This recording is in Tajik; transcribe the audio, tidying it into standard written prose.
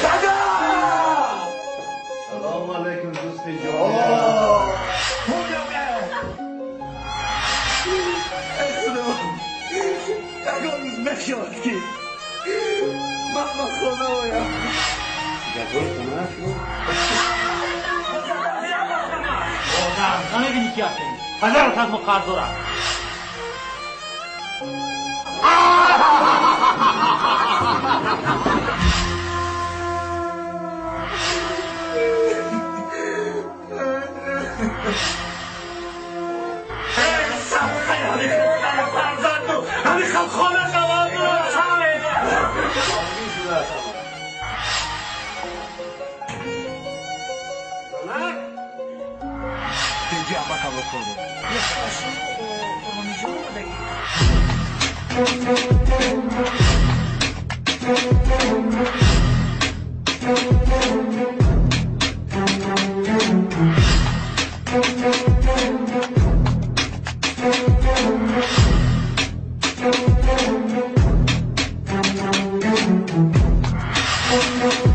Дада! Салом алейкум, дӯсти ҷон. Ягон рӯз мешавад, ки ман ба хона оям. Ягон хона шуд? Одам, намебинӣ, ки ҳастем? Падарат аз мо қарз дорад. Ҳамин хона шавад. Инҷа амакамро кор дорам. Оромиҷон омадагӣ. Thank you.